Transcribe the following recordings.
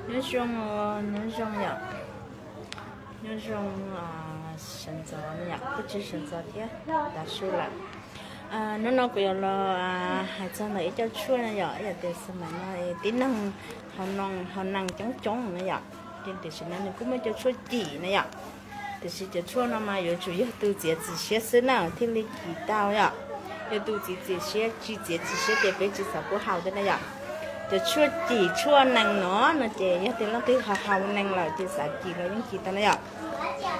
Nyob zoo, nyob zoo yom. Nyob zoo, sawv ntxov no yom, kuj tsis sawv ntxov thiab, tav su lawm. Hnub no kuv yuav los hais txog ntawm ib co tshuaj no yom, yog tias xav mas no tib neeg haus nees coob coob no yom, ces tiam sis no nws kuj muaj cov tshuaj cim no yom. Tiam sis cov tshuaj no mas yuav tsum yog tus txiav txim siab xwb na thiaj li cim tau yom. Yog tus txiav txim siab, tsis txiav txim siab ces peb tsis xav pub haus thiab na yom. Cov tshuaj cim tshuaj nees no no ces yog tias leej twg ho haus nees lawm ces xav cim los yeej cim tau na yom.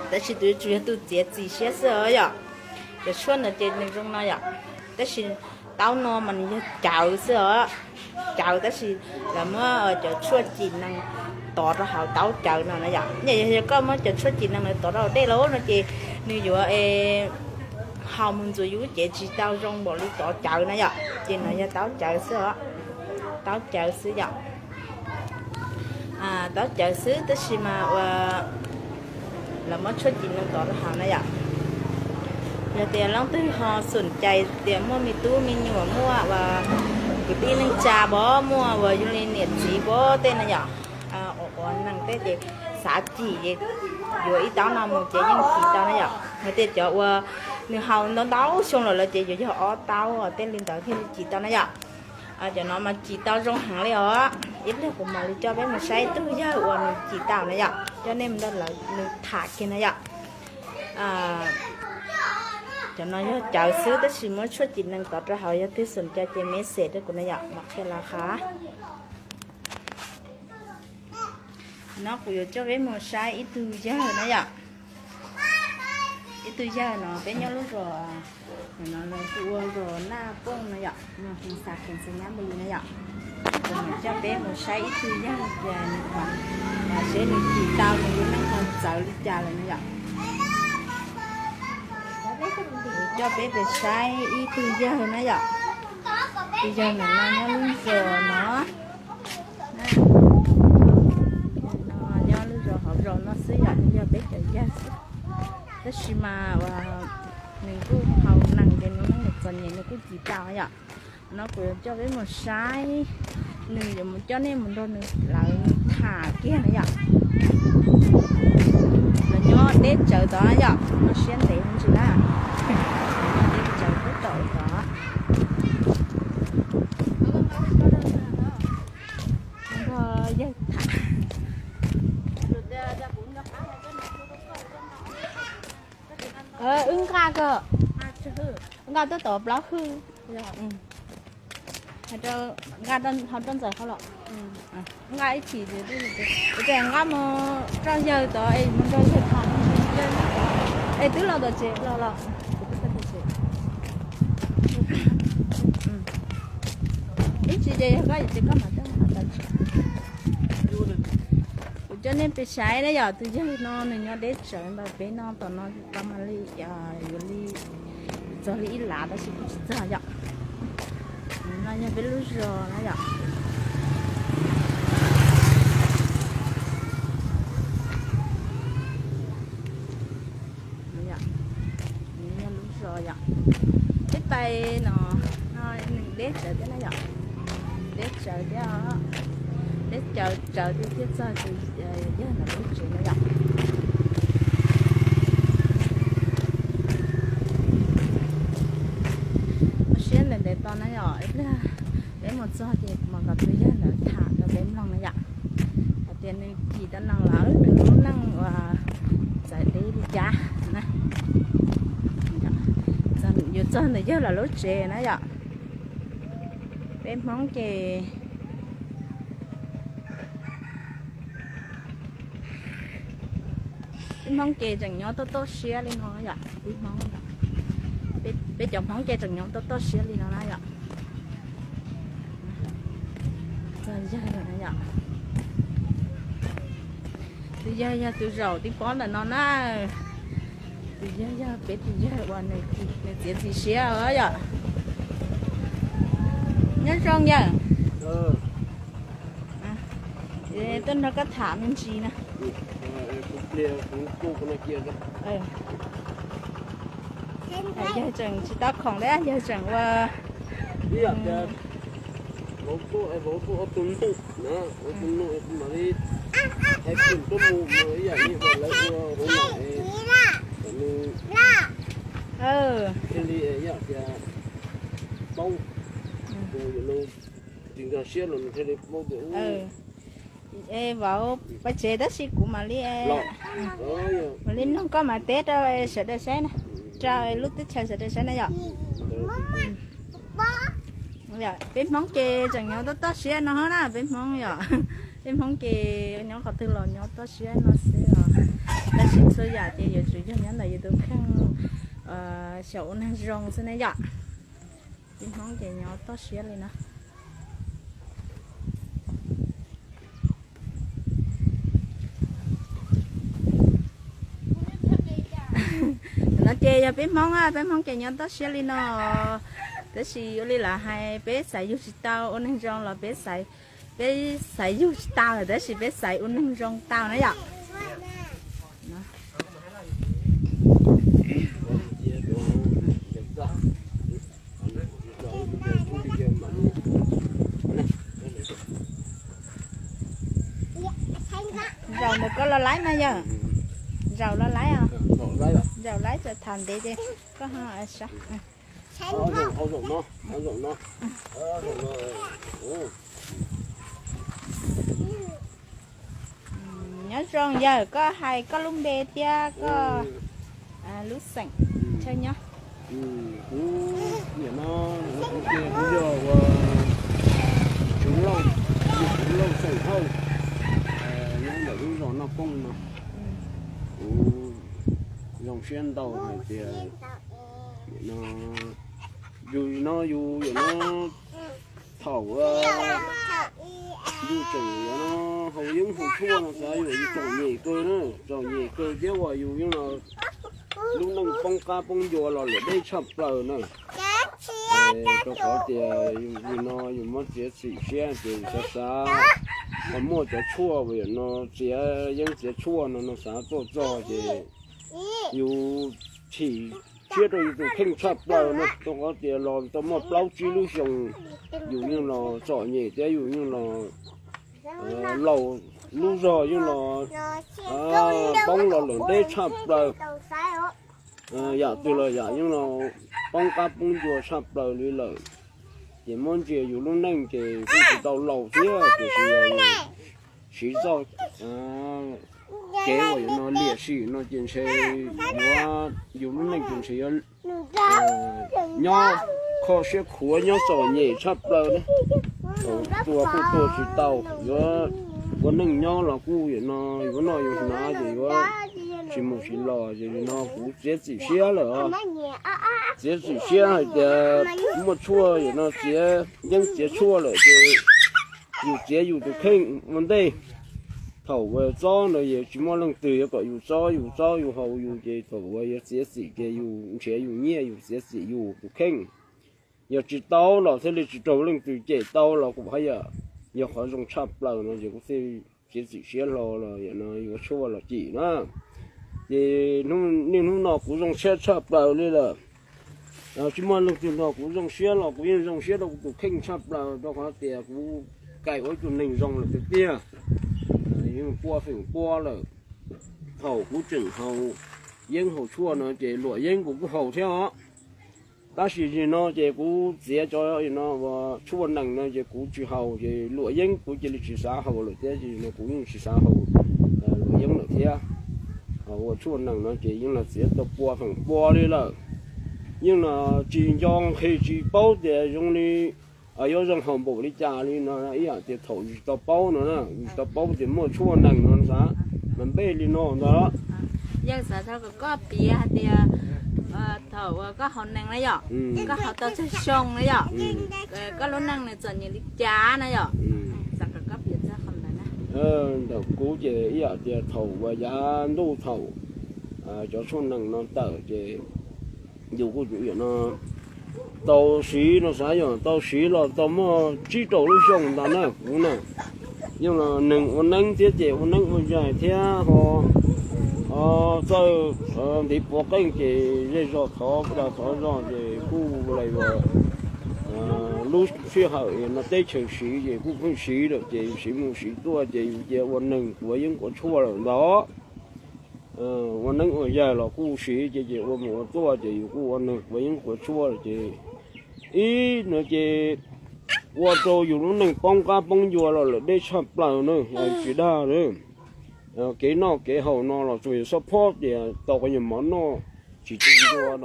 Tab sis tus yuav tsum yog tus txiav txim siab xwb os yom. Cov tshuaj ntawd ces nws zoo no yom. Tab sis taub no mas nws yog cawv xwb os. Cawv tab sis lawv muab cov tshuaj cim nees tov rau hauv taub cawv no na yom. Nyaj yog, yog koj muab cov tshuaj cim nees ntawd tov rau hauv dej lawm no ces nws yuav haus mus ntxuav yus lub cev tsis tau zoo npaum li tov cawv na yom. Ces no yog taub cawv xwb os. Taub cawv xwb yom. Taub cawv xwb tab sis mas ua lawv muab tshuaj cim nees tov rau hauv na yom. Yog tias leej twg ho xom cai tias muaj me tub me nyuam, muaj ua kwv tij neej tsa pov, muaj ua yus li niam txiv pov tej na yom, ua nees tej ces xav cim ces yuav ib taub no mus ces yeej cim tau na yom. Yog tias cov uas nws haus ntau ntau xyoo lawm lawm ces yuav yog ob taub tej li ntawd thiaj li cim tau na yom. Cov no mas cim tau zoo heev li os. Ib pliag kuv mam li coj peb mus saib ib tug yawg uas nws cim tau na yom, coj nej mus nrog lawv nws tham kiag na yom. Cov no yog cawv xwb tab sis muab tshuaj cim nees tov rau hauv, yog twg xom cai ces message rau kuv na yom, mam qhia los qhab. No kuv yuav coj peb mus saib ib tug yawg na yom. Ib tug yawg no peb nyob lub zos, no lawv hu ua zos Naj Pooj no yom, no hu xav kheev txog nyab npli na yom. Kuv yuav coj peb mus saib ib tug yawg tias nws, seb nws cim tau nws lub neej ho txawv li cas lawm na yom. Coj peb mus saib ib tug yawg na yom. Tus yawg no nyob lub zos no, nyob lub zos hauv zos no xwb yom, yog peb cov yawg xwb. Tab sis mas nws kuj haus nees ces nws muaj txom nyem nws kuj cim tau yom. No kuv yuav coj peb mus saib, nws yuav mus coj nej mus nrog nws lawv tham kiag na yom. Lawv nyob deb tsawv tod yom, no siab ntev ntsis na. Deb tsawv tod tod. Nrog yawg tham. Wb nqa ko, nqa tuaj tod plaub hwj. Nqa hauv rau ntxawm hauv los. Nqa ib chim, ces nqa mus rau yawg tod es mus nrog yawg tham. Es twb los tom tsev los los. Ib chim ces yog koj ces koj mam coj mus hauv tod. Kuv coj nej pem saib na yom, tus yawg no nws nyob deb tsawv ntawm peb no tom no tau mas li, yuav li, txog li ib lav tab sis kuj tsis txog yom. No yog peb lub zos na yom. Yog lub zos yom. Peb pais no, no nws deb tsawv thiab na yom. Deb tsawv thiab, deb tsawv thiab thiaj txog tus yawg ntawm lub tsev na yom. Ua siab ntev ntev tos na yom, ib pliag peb mus txog ces mam kom tus yawg ntawd tham rau peb mloog na yom. Hais tias nws cim tau nees lawm nws lub neej uas txawv deb li cas na. Yuav txog ntawm yawg lawv lub tsev na yom. Peb Hmoob ces, peb Hmoob ces tseem nyob toj toj siab li no yom, peb Hmoob, peb cov Hmoob ces tseem nyob toj toj siab li no na yom. Txog yawg lawm na yom. Tus yawg yog tus zaum tib pob ntawm no na. Tus yawg yog peb tus yawg uas nws txiav txim siab os yom. Nyob zoo yawg. Tuaj nrog koj tham me ntsis na. Yawg tseem tsis tau khoom thiab, yawg tseem ua, Vauv tuaj, vauv tuaj ob tug nug na, ob tug nug kuv mam li hais pum tuaj mus mas ib yam li lawv ua hauv no es kom nws thiaj li ib yam tias paub, tus nws tsis nkag siab los nws thiaj li paub tias ub. Es vauv pais tsev tab sis kuv mam li, mam li nug koj mam teb rau sawv daws saib na, rau lub teb chaws sawv daws saib na yom. Peb Hmoob ces tseem nyob toj toj siab no na, peb Hmoob yom. Peb Hmoob ces nyob qhov twg los nyob toj siab no xwb os. Tab sis txhua yam ces yuav tsum yog nyob ntawm yus tus kheej, xyaum ua neeg zoo xwb ne yom. Peb Hmoob ces nyob toj siab li no. No ces yog peb Hmoob, peb Hmoob ces nyob toj siab li no. Tab sis ua li lawv hais peb xaiv yug tsis tau ua neeg zoo los peb xaiv, peb xaiv yug tsis tau lawm tab sis peb xaiv ua neeg zoo tau na yom. Zaum ntawm koj los laib mas yog, zaum los laib os. Zaum laib txawm tham ntev ces koj ho sab. Nyob zoo yawg, koj hais koj lub npe thiab koj lub xeem chaw nyob. Kuv niam no, kuv ces kuv yog ua Tsuv Lauj, Tsuv Lauj xeem Hawj, nyob ntawm lub zos Noj Kooj no. Kuv zoo siab ntau hais tias no, yus no yus yam no thaum yus tseem yam no haus yeeb haus tshuaj no xav yus txom nyem kawg na, txom nyem kawg thiab uas yus yeej los lub neej poob qab poob ncua los liam deb tshaj plaws na. Rau qhov tias yus no yus muab txiav txim siab ces xav xav, ho muaj cov tshuaj uas yam no txiav yeeb txiav tshuaj no no xav tuaj txog ces yus chim siab rau yus tus kheej tshaj plaws na, rau qhov tias los tau muaj plaub tsib lub xyoos yus yeej los txom nyem thiab yus yeej los laus, lub zog yeej los poob los liam deb tshaj plaws. Yam twg los yam yeej los poob qab poob ncua tshaj plaws li lawm. Ces muab ntsia yus lub neej ces kuj tsis tau laus thiab tiam sis siv txoj kev uas yus no liam sim no ces ntshe yuav, yus lub neej ces ntshe yuav nyob kho siab khuav nyob txom nyem tshaj plaws ne. Thaum tuag kuj tuag tsis tau, yuav ua neej nyob los kuj yam no yuav noj yuav hnav ces yuav tsis mus tsis los ces no kuv txiav txim siab lawm os. Txiav txim siab hais tias muaj tshuaj yam no txiav yeeb txiav tshuaj lawm ces yus txiav yus tus kheej ua ntej. Thaum uas txob no yus tsis muaj leej twg yuav kom yus txob yus txob yus haus yus ces thaum uas yuav txiav txim ces yus nrhiav yus nyiaj yus txiav txim yus tus kheej. Yog tsis tau los thiaj li tsis raug leej twg cem tau los kuv haj yam yog qhov zoo tshaj plaws no ces kuv thiaj txiav txim siab hlo los yam no yuav tshuaj los cim na. Ces niaj hnub no kuv zoo siab tshaj plaws li lawm. Tsis muaj leej twg nrog kuv zoo siab los kuv yeej zoo siab rau kuv tus kheej tshaj plaws rau qhov tias kuv kaim ua ib tug neeg zoo lawm tiag tiag. Yeej pua feem pua lawm. Thaum kuv tseem haus yeeb haus tshuaj no ces luam yeeb kuv kuj haus thiab os. Tab sis nim no ces kuv txiav cov no ua tshuaj nees no ces kuv tsis haus ces luam yeeb kuv cia li tsis xav haus lawm thiab ces no kuv yeej tsis xav haus luam yeeb lawm thiab. Ua tshuaj nees no ces yeej los txiav tau pua feem pua li lawm. Yeej los tsis nco nqhis tsis paub tias zoo li yuav zoo haus npaum li cas li no ib yam tias thaum yus tsis tau paub no na, yus tsis tau paub tias muaj tshuaj nees no xav mas npej li no ntag. Yeej xav kom koj piav hais tias thaum uas koj haus nees na yom, koj haus tau tsawg xyoo na yom, koj lub neej nws txom nyem li cas na yom. Xav kom koj piav txog qhov ntawd na. Ntawm kuv ces ib yam tias thaum uas yav ntuj thaum cov tshuaj nees no tawm ces yus kuj yam no tau siv no xav yog tau siv los tau muaj tsib rau lub xyoo ntag na kuv na. Yeej los neeg ua neeb thiab ces ua neeb ua yaig thiab ho txawj ntiv puav qeej ces zej zog thov dag thov zog ces kuj lais uas Lub sij hawm no teb chaws siv ces kuj pheej siv lawm ces siv mus siv tuaj ces yus cia ua neeg quav yeeb quav tshuaj lawm ntag. Ua neeb ua yaig los kuj siv ces, ces ua mus ua tuaj ces yus kuj ua neeg quav yeeb quav tshuaj lawm ces ib no ces ua rau yus lub neej poob qab poob ncua los lawm deb tshaj plaws na, tsis dag na. Kev noj kev haus no los tsuas yog xob phob tias tau qhov nyuag mov noj tsis tu ncua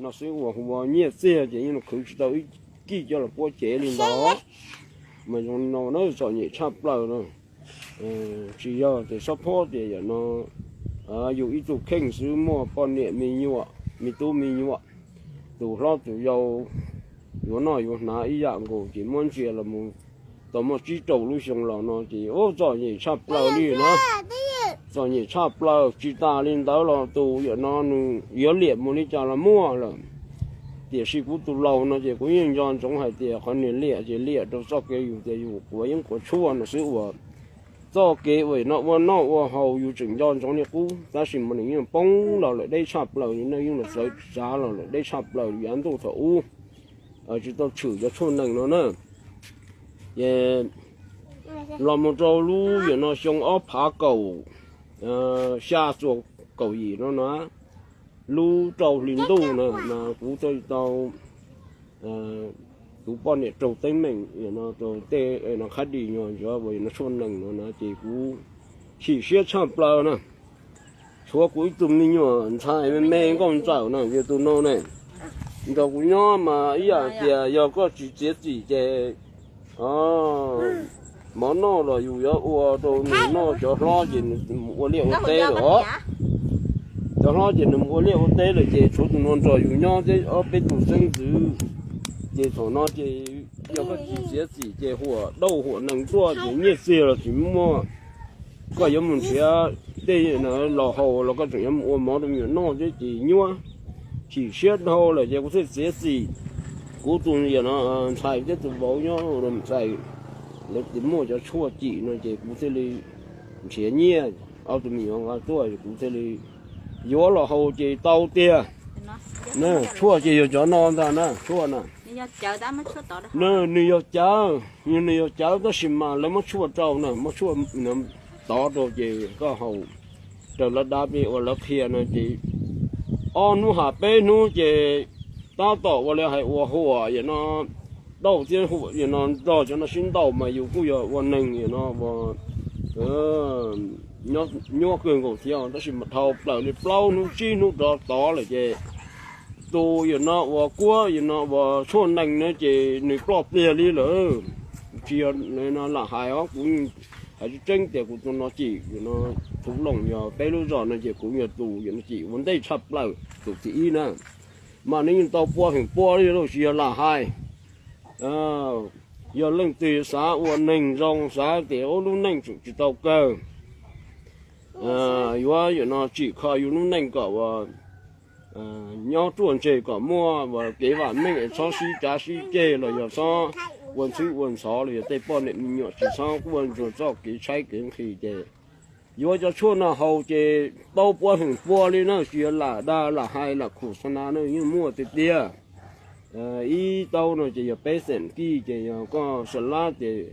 no xwb, uas hu ua nyiaj txiag ces yeej khwv tsis tau ib kij coj los puab cev li ntawd. Mas zoo no na txom nyem tshaj plaws na. Tsis yog tias xob phob tias yam no yus ib tug kheej xwb, muaj poj niam me nyuam, me tub me nyuam, tus hlob tus yau yuav noj yuav hnav ib yam nkaus ces muab ntsia los mus tau muaj tsib rau lub xyoo los no ces ub txom nyem tshaj plaws li na. Txom nyem tshaj plaws tsis tas li ntawd los tus yam no nws yuav liam mus li cas los muaj lawm. Tiam sis kuv tus laus no ces kuv yeej nco ntsoov hais tias qhov nws liam ces liam rau txoj kev yus tias yus quav yeeb quav tshuaj no xwb, uas txoj kev uas no ua noj ua haus yus tseem nco ntsoov li qub, tab sis mas nws yeej poob los lawm deb tshaj plaws li na, yeej los txawv tsav los lawm deb tshaj plaws li yav ntuj thaum ub tsis tau tshwm cov tshuaj nees no na. Ces los mus rau lub yam no xyoo ob phav kaum xya txuas kaum yim no na, lub rau hli ntuj na mas kuv thiaj tau, kuv poj niam raug teeb meem no rau tej no qhab dis nyuag ntsuav uas no tshuaj nees no na ces kuv chim siab tshaj plaws na. Tshuav kuv ib tug me nyuam ntxhais me me nkauj ntxawm na, yog tus no ne, nrog kuv nyob mas ib yam tias yog koj tsis txiav txim ces mov noj los yus yuav ua rau nws noj, cov hlob ces nws mus ua liaj ua teb lawm os. Cov hlob ces nws mus ua liaj ua teb lawm ces tshuav tus no nrog yus nyob thiab ob peb tus xeeb ntxwv. Ces thaum no ces yog koj tsis txiav txim ces huam dauj huam nees tuaj ces nyiaj txiag los tsis muaj. Koj yuav mus nrhiav tej los haus los koj tseem yuav mus ua mov rau me nyuam noj thiab ces nyuaj. Chim siab dhau lawm ces kuv thiaj txiav txim. Kuv tus yam no ntxhais thiab tus vauv nyob ua ntxhais, lawv tias muaj cov tshuaj cim no ces kuv thiaj li nrhiav nyiaj, ob tug me nyuam nqa tuaj kuv thiaj li yuav los haus ces tau tiag. Tshuaj ces yog cov no ntag na, tshuaj na. Nws yog cawv, nws yog cawv tab sis mas lawv muab tshuaj rau na, muab tshuaj tov rau ces koj haus raws lawv dab peb uas lawv qhia no ces ob hnub hab peb hnub ces tab tom ua li hais uas huam yam no, dauj thiab huam yam no nrog cov no sib ntaus mas yus kuj yog ua neeg yam no uas nyuaj kawg nkaus thiab tab sis mas dhau plaws li plaub hnub tsib hnub rov tod lawm ces tus yam no uas kuab yam no uas tshuaj nees na ces nws ploj pliag li lawm. Tsis yog no lam hais os, kuv hais tseeb tias kuv tus no cim yam no, Thuv Loos yog peb lub zos no ces kuv yog tus yam no cim ua ntej tshaj plaws tus thib ib na. Mas nws yeej tau pua feem pua li lawm tsis yog lam hais. Yog leej twg xav ua neeg zoo, xav tias ua lub neej tseem tsis tau kawg, yuav yam no tsim kho yus lub neej kom uas nyob ruaj ntseg kom muaj uas kev vam meej es txhob sib cav sib ceg los yog txhob ua ntxhwb ua ntxhov los yog tej poj niam me nyuam tsis txhob quaj ntsuag txoj kev tshaib kev nqhis ces yuav cov tshuaj no haus ces tau pua feem pua li na, tsis yog lam dag lam hais lam khum xa na na, yeej muaj tiag tiag. Ib taub no ces yog peb xees kij ces yog koj xa lab ces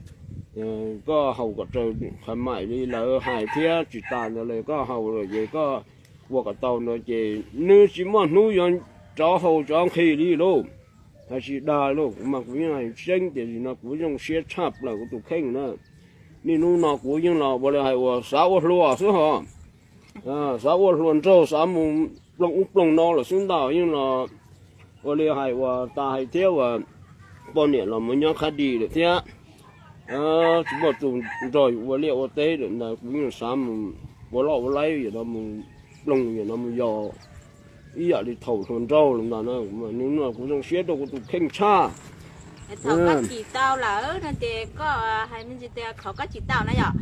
koj haus kom raws qhov maim li lawv hais thiab tsis tas ntawd los koj haus lawm ces koj ua kom tau ntawd ces nws tsis muaj hnub yuav rov haus rov nqhis li lauj. Hais tsis dag lauj, mas kuv yeej hais tseeb tias nim no kuv zoo siab tshaj plaws kuv tus kheej na. Niaj hnub no kuv yeej los ua li hais uas xav ua hluas xwb hos. Xav ua hluas nraug, xav mus ploog ub ploog no lawm xwb ntag, yeej los ua li hais uas tas hais thiab uas poj niam los mus nyob qhab dis lawm thiab, tsis muaj tus nrog yus ua liaj ua teb lawm ntag, kuv yeej xav mus ua loj ua laib yam no mus ploog yam no mus yos ib yam li thaum hluas nraug lawm ntag na. Nim no kuv zoo siab rau kuv tus kheej tshaj. Thaum koj cim tau lawm no ces koj hais me ntsis tias thaum koj cim tau na yom,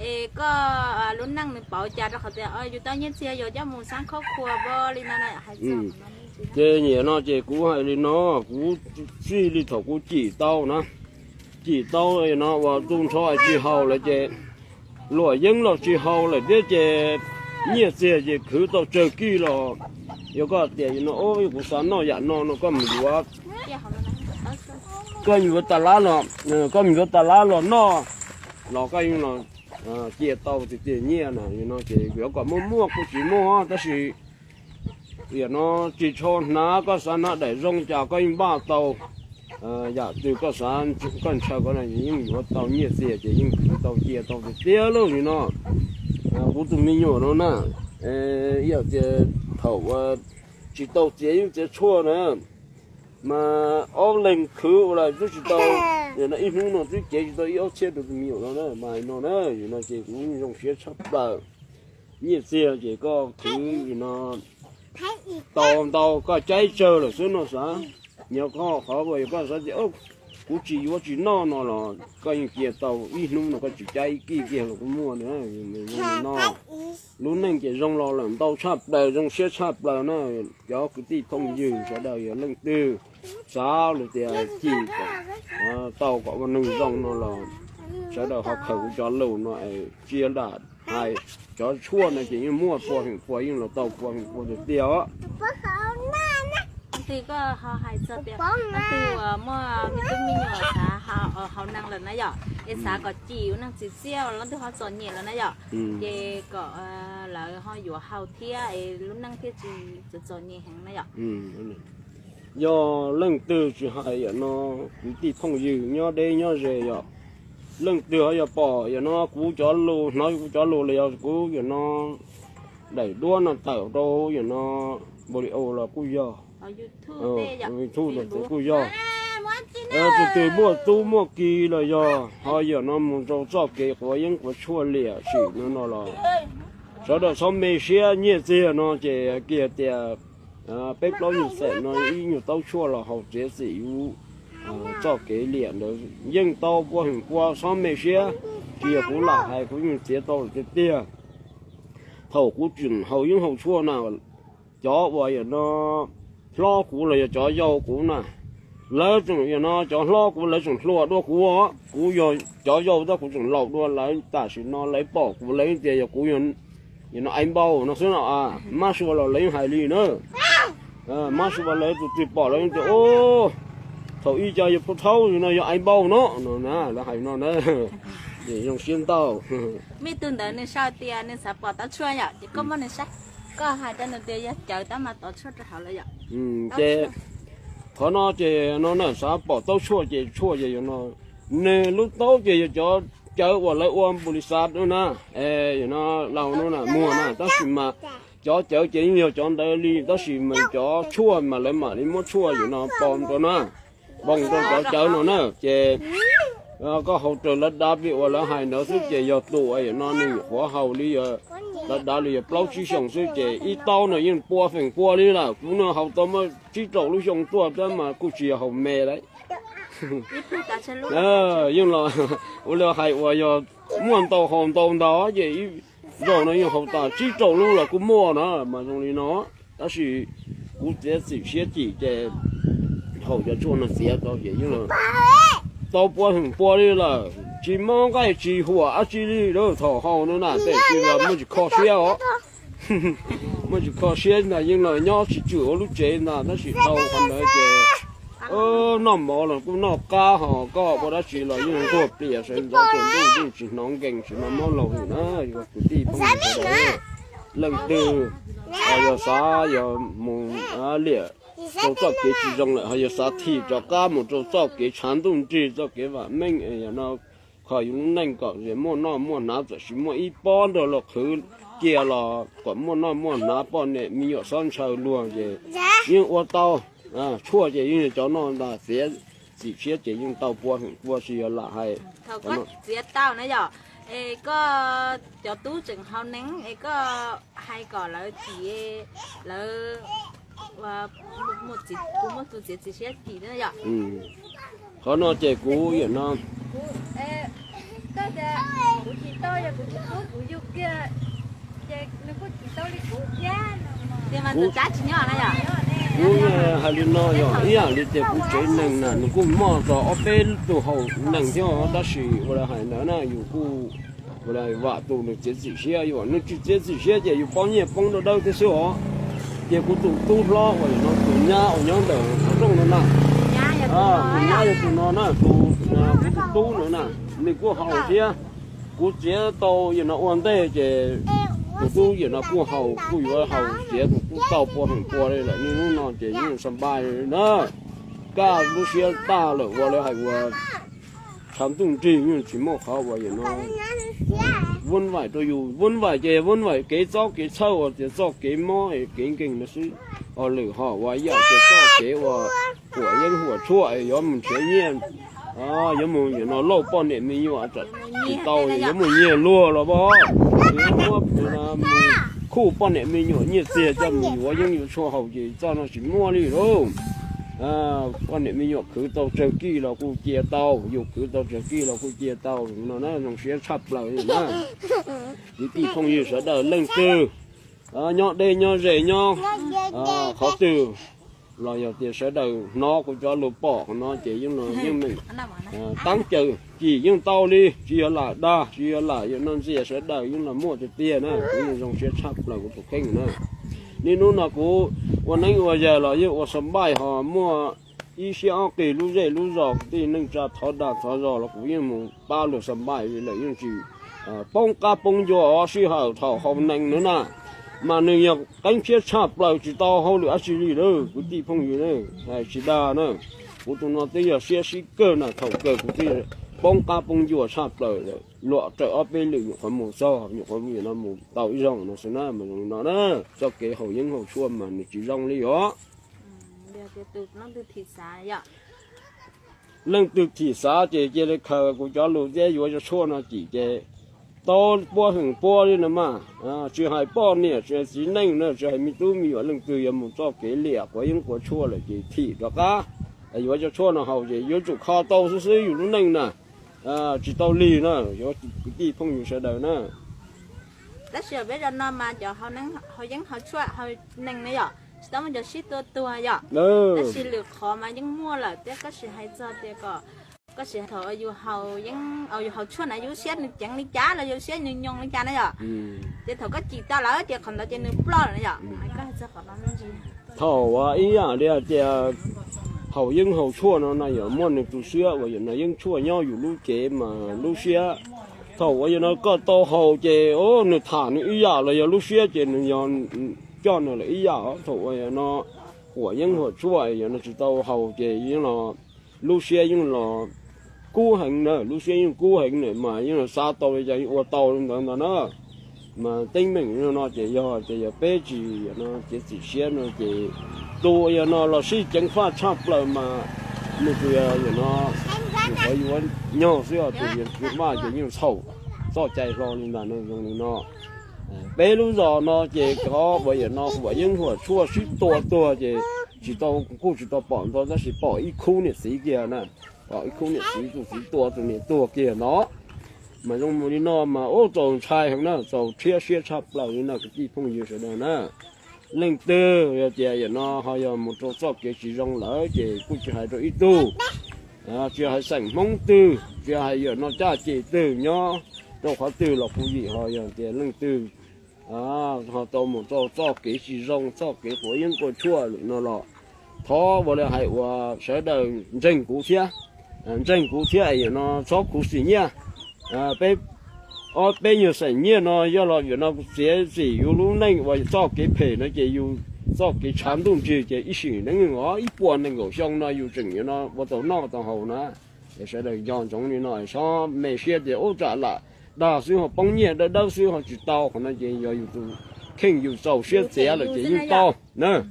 es koj lub neej nws pauv cas rau qhov tias yus tau nyiaj txiag yus coj mus xab khaub khua npo li no na hais txog. Ces nim no ces kuv hais li no, kuv txij li thaum kuv cim tau na, cim tau no uas tu nrho tsis haus lawm ces luam yeeb los tsis haus lawm thiab ces nyiaj txiag ces khwv tau tsawg kij los yog koj tias no kuv xav noj yam no no koj mus yuav koj yuav tas lab los, koj yuav tas lab los noj los koj yeej los cia tau tiag tiag nyiaj na. Yog no ces yuav kom muaj muaj kuj tsis muaj, tab sis yam no tsis tshua hnav, koj xav hnav daim zoo cas koj yeej npaj tau. Yam twg koj xav, koj ntshaw ko na yeej yuav tau nyiaj txiag ces yeej khwv tau cia tau tiag tiag lauj. Yog no kuv tus me nyuam no na, ib yam tias thaum tsis tau txiav yeeb txiav tshuaj na, mas ob leeg khwv ua lawm twb tsis tau, yog no ib hnub no twb cev tsis tau ib ob txhiab rau tus me nyuam no na. Mas no na, yog no ces kuv zoo siab tshaj plaws. Nyiaj txiag ces koj khwv no tau ntau, koj caij tsawg lawm xwb no xav. Yog koj qhov uas yog koj xav tias kuv tsis yuav tsis noj no los koj yeej cia tau, ib hnub no koj tsis caij ib kij kiag los kuj muaj na. No, lub neej ces zoo los lawm ntau tshaj plaws, zoo siab tshaj plaws na. Cov kwv tij phooj ywg sawv daws yog leej twg xav los tias cim tau kom ua neeg zoo no los sawv daws ho khaws kuv cov lus no es tsis yog lam hais, cov tshuaj no ces yeej muaj pua feem pua, yeej los tau pua feem pua tiag tiag os. Leej twg koj ho hais txog tias leej twg uas muaj me tub me nyuam xav haus neeg lawm na yom, es xav kom cim ua neeg txiv txiaj, leej twg ho txom nyem lawm na yom, ces kom lawv ho yuav haus thiab es lub neej thiaj tsis txom nyem heev na yom. Yog leej twg tsis hais yam no, kwv tij phooj ywg nyob deb nyob ze yom, leej twg ho yog pom yam no kuv cov lus, hnov kuv cov lus los yog kuv yam no daim duab no tawm rau yam no npau li au los kuj yog, YouTube los kuj yog, tus twg muaj tub muaj ki los yog ho yam no mus rau txoj kev quav yeeb quav tshuaj liam sim no no los sawv daws txhob me siab. Nyiaj txiag no ces kiag tias peb plaub nyuag xeem no ib nyuag taub tshuaj los haus txiav txim yus txoj kev liam ntawd yeej tau pua feem pua, txhob me siab. Tsis yog kuv lam hais, kuv yeej txiav tau lawm tiag tiag. Thaum kuv tseem haus yeeb haus tshuaj na, cov uas yam no hlob kuv los yog cov yau kuv na, lawv tseem yam no cov hlob kuv lawv tseem hluas dua kuv, kuv yog cov yau tab kuv tseem laus dua lawv. Tam sim no lawv pom kuv lawv tias yog kuv yam no aiv npau no xwb no, mab sua los lawv yeej hais li na. Mab sua lawv tus twg pom lawv tias thaum ub cas yog pub thaub no yog aiv npau no no na, lawv hais no na. Ces zoo siab ntau. Me tug ntawd nws sau tias nws xav pom taub tshuaj yom, ces koj muab nws saib, koj hais rau nws tias yog cawv tab mas tov tshuaj rau hauv lawm yom. Ces qhov no ces no na, xav pom taub tshuaj ces tshuaj ces yog no, nws lub taub ces yog cov cawv uas lawv ua npu li xav na, yog no laus no na muag na, tab sis mas cov cawv ces yeej yog cov ntawd li, tab sis mas cov tshuaj mas lawv mam li muab tshuaj yog no pom rau na, pom rau cov cawv no na. Ces koj haus raws lawv dav li uas lawv hais ntawd xwb, ces yog tus uas yog no nws nyuam qhuav haus li, lawv dav li yog plaub tsib xyoos xwb, ces ib taub no yeej pua feem pua li lawm. Kuv no haus tau muaj tsib rau lub xyoo tuaj tab mas kuj tsis yog haus me lawm. Yeej los ua li hais uas yog muaj ntau haus ntau ntau ces zaum no yeej haus tas tsib rau lub los kuj muaj na, mas zoo li no. Tab sis kuv txiav txim siab cim ces haus cov tshuaj no txiav tau ces yeej tau pua feem pua li lawm, tsis mob nqaij tsis huam dab tsi li. Thaum haus no na tej tsis los muaj tsis kho siab os. Muaj tsis kho siab ntag, yeej los nyob tsis tswm ua lub tsev ntag, tab sis dhau qhov ntawd ces noj mov los kuj noj qab, ho koj ua dab tsi los yeej nquag plias sawv ntxov tsaus ntuj yeej tsis hnov nkees, tsis hnov mob laug li na. Yog kwv tij phooj ywg sawv daws, leej twg yog xav yog mus liam rau txoj kev tsis zoo lawm, ho yog xav thim rov qab mus rau txoj kev tshav ntuj nrig, txoj kev vam meej, yog no kho yus lub neej kom muaj noj muaj hnav, txawm tsis muaj ib pob nrog luag qhwv cia los kom muaj noj muaj hnav, poj niam me nyuam txhob ntshaw luag ces yeej ua tau. Tshuaj ces yeej yog cov no ntag, txiav txim siab ces yeej tau pua feem pua tsis yog lam hais. Thaum koj txiav tau na yom, es koj cov tub tseem haus neeg es koj hais kom lawv cim, lawv, kuv muaj tus txiav txim siab cim na yom. Qhov no ces kuv yam no, kuv tsis tau, yog kuv tus tub kuv yug kiag ces nws kuj tsis tau li kuv thiab. Kuv hais li no yog ib yam li tias kuv tsev neeg na nws kuj muaj txog ob peb tug haus neeg thiab, tab sis ua li hais ntawd na yus kuj ua li vam tus nws txiav txim siab, yus nws tsis txiav txim siab ces yus pob nyiaj poob dawb dawb thiab xwb os. Ces kuv tus tub hlob uas yog no tus nyab uas nyob ntawm qhov rooj no na, Tus nyab yog tus no na, tus, kuv tus tub no na, nws kuj haus thiab. Kuv txiav tau yam no ua ntej ces tus tub yam no kuj haus, kuj yuav haus txiav tus tub tau pua heem pua li lawm. Niaj hnub no ces yeej xa npaj li na. Kaj lub siab tag lawm ua li hais ua tshav ntuj nrig yeej tsis muaj qhov uas yam no vuv vaim rau yus. Vuv vaim ces vuv vaim kev txob kev txhawj uas tias txoj kev mob kev nkeeg no xwb. Ho lwm hom uas ib yam tias txoj kev uas huam yeeb huam tshuaj es yuav mus nrhiav nyiaj, yuav mus yam no lauj poj niam me nyuam tsis tau, yuav mus nyiag luag los pab, yuav muab mus khuj poj niam me nyuam nyiaj txiag coj mus yuav yeeb yuav tshuaj haus ces txoj no tsis muaj li lauj. Poj niam me nyuam khwv tau tsawg kij los kuj cia tau, yus khwv tau tsawg kij los kuj cia tau no na, zoo siab tshaj plaws li na. Kwv tij phooj ywg sawv daws leej twg nyob deb nyob ze nyob qhov twg los yog tias sawv daws hnov kuv cov lus pom qhov no ces yeej los yeej meem taab caws cim yeej tau li, tsis yog lam dag tsis yog lam yam no ntxias, sawv daws yeej los muaj tiag tiag na. Kuv yeej zoo siab tshaj plaws kuv tus kheej na. Niaj hnub no kuv ua neeb ua yaig los yeej ua xa npaij ho muaj ib siab ob qig lub zej lub zos kwv tij neej tsa thov dag thov zog los kuv yeej mus pab luag xa npaij li lawm yeej tsis poob qab poob ncua os. Sij hawm thaum haus nees na na, mas nws yog qeeb tshiab tshaj plaws tsis tau hauj lwm dab tsi li lawm kwv tij phooj ywg, hais tsis dag na. Kuv tus no twb yog siab sib kawg na, thaum kawg kuv twb poob qab poob ncua tshaj plaws lawm. Luam raws ob peb lwm nyuam qhuav mus txog, nyuam qhuav mus tau ib zaug no xwb na, mas zoo li no na. Txoj kev haus yeeb haus tshuaj mas nws tsis zoo li os. Leej twg thim xav ces cia li khaws kuv cov lus thiab yuav cov tshuaj no cim ces tau pua heem pua li no mas. Tsis hais poj niam tsis hais txiv neej na, tsis hais me tub me nyuam, leej twg yuav mus txoj kev liam quav yeeb quav tshuaj lawm ces thim rov qab yuav cov tshuaj no haus ces yuav tsum kho tau xwb xwb yus lub neej na. Tsis tau lig na, yuav kwv tij phooj ywg sawv daws na. Tab sis peb zaum no mas cov haus yeeb haus tshuaj haus nees ne yom, tsis tau muaj cov sib tua tuag yom. Tab sis lwm qhov mas yeej muaj lawm thiab, koj sim hais txog tias kom koj sim thaum yus haus yeeb yus haus tshuaj na yus lub siab nws ceev li cas los yus lub siab nws nyoo li cas na yom. Ces thaum koj cim tau lawm ces qhov ntawd ces nws ploj lawm na yom. Koj hais txog qhov no me ntsis. Thaum ib yam li hais tias haus yeeb haus tshuaj no no yog muaj nws tus siab uas yog no yeeb tshuaj nyob yus lub cev mas lub siab. Thaum uas yog no koj tau haus ces nws tham nws ib yam los yog lub siab ces nws yog coj nws lawm ib yam. Thaum uas yog no huam yeeb huam tshuaj yog no tsis tau haus ces yeej los lub siab yeej los kub heev na, lub siab yeej kub heev na mas yeej los xav tau li cas yeej ua tau li ntawd ntag na. Mas teeb meem no ces yog ces yog peb tsis yog no cev txim siab no ces tus yog no los sib ceev faj tshaj plaws mas nws tus yog no tus qhov yuav nyog xwb os, tus yog vaj ces yeej txhaum txoj cai hlo li ntag no zoo li no. Peb lub zos no ces qhov uas yog no huam yeeb huam tshuaj sib tua tuag ces tsis tau, kuj tsis tau pom ntau tab sis pom ib khub niam txiv kiag na, pom ib khub niam txiv tus txiv tua tus niam tuag kiag no. Mas zoo mus li no mas ub txaus ntshai heev na, txaus rhiab siab tshaj plaws li no kwv tij phooj ywg sawv daws na. Leej twg yog tias yam no ho yog mus rau txoj kev tsis zoo lawm ces kuj tsis hais rau ib tug, tsis hais xeem Hmoob twg, tsis hais yam no caj ces twg nyob rau qhov twg los kuj yim ho yog tias leej twg ho tau mus rau txoj kev tsis zoo, txoj kev quav yeeb quav tshuaj lawm no los thov ua li hais uas sawv daws ntseeg kuv thiab, ntseeg kuv thiab yam no txhob khuv xim nyiaj. Peb ob peb nyuag xeem nyiaj no yog los yam no txiav txim yus lub neej uas txoj kev phem no ces yus txoj kev tshav ntuj nrig ces ib sim neej os ib puas nees nkaum xyoo no yus tseem yam no ua tau noj tau haus na. Es sawv daws nco ntsoov li no, txhob me siab tias ub tsam lam dag xwb ho poob nyiaj dawb dawb xwb ho tsis tau, qhov no ces yog yus tus kheej yus txaus siab txiav lawm ces yeej tau na.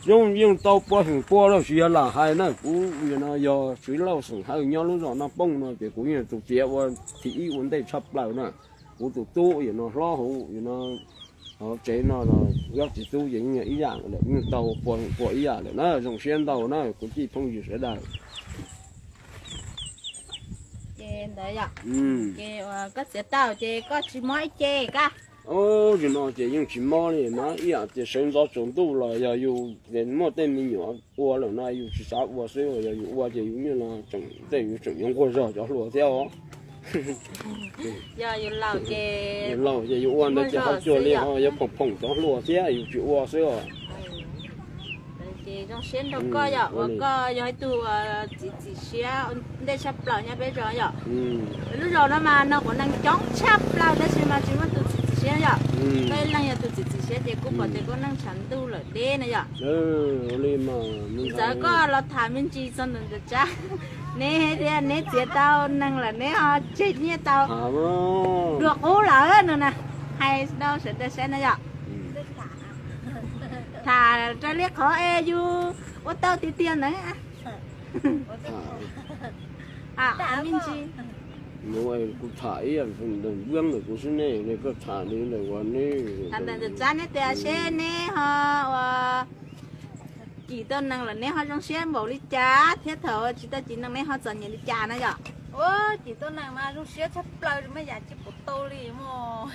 Yeej, yeej tau pua heem pua lawm tsis yog lam hais na, kuv yog no yog Tswv Lauj xeem Hawj nyob lub zos Naj Pooj no ces kuv yeej tus txiav ua thib ib ua ntej tshaj plaws na. Kuv tus tub yog no hlob hauv yog no hauv tsev no los yog txiv tub ces yeej ib yam lawm, yeej tau pua heem pua ib yam lawm na, zoo siab ntau na kwv tij phooj ywg sawv daws. Ces ntawd yom, ces koj txiav tau ces koj tsis mob ib ce kab. Ub, zaum no ces yeej tsis mob li na, ib yam tias sawv ntxov tsaus ntuj los yog yus muaj tej me nyuam ua lawm no yus tsis xav ua xwb, yog yus ua ces yus niaj no tseem tej yus tseem yuav nquag zog cov hlua thiab os. Yus laus ces yus ua ntawd ces ho cuag li ho yuav phoom phoom cov hlua thiab yus tsis ua xwb os. Zoo siab nrog koj yom, uas koj yog ib tug txiv txim siab ntej tshaj plaws nyob peb zos yom. Lub zos no mas no quav nees coob tshaj plaws tab sis mas tsis muaj tus txiv txim siab yom. Koj ib leeg yog tus txiv txim siab ces kuj pom tias koj neej tshav ntuj lawm deb na yom. Txawm koj los tham me ntsis txog ntawm Ntxawm Tsab, neb thiab neb txiav tau neeg lawm neb ho tseg nyiaj tau dua qub lawm no na. Hais rau sawv daws saib na yom. Tham raws li qhov es yus ua tau tiag tiag ntawd. Tham me ntsis. Kuv tham ib yam ntawm Vwb ntawm kuv xwb ne, koj tham li ntawm uas neb. Tham ntawm Ntxawm Tsab neb tias seb neb ho ua cim tau neeg los neb ho zoo siab npaum li cas thiab thaum tsis tau cim neeg neb ho txom nyem li cas na yom. Ua cim tau neeg mas zoo siab tshaj plaws, muaj yam tsis pom tau li mog.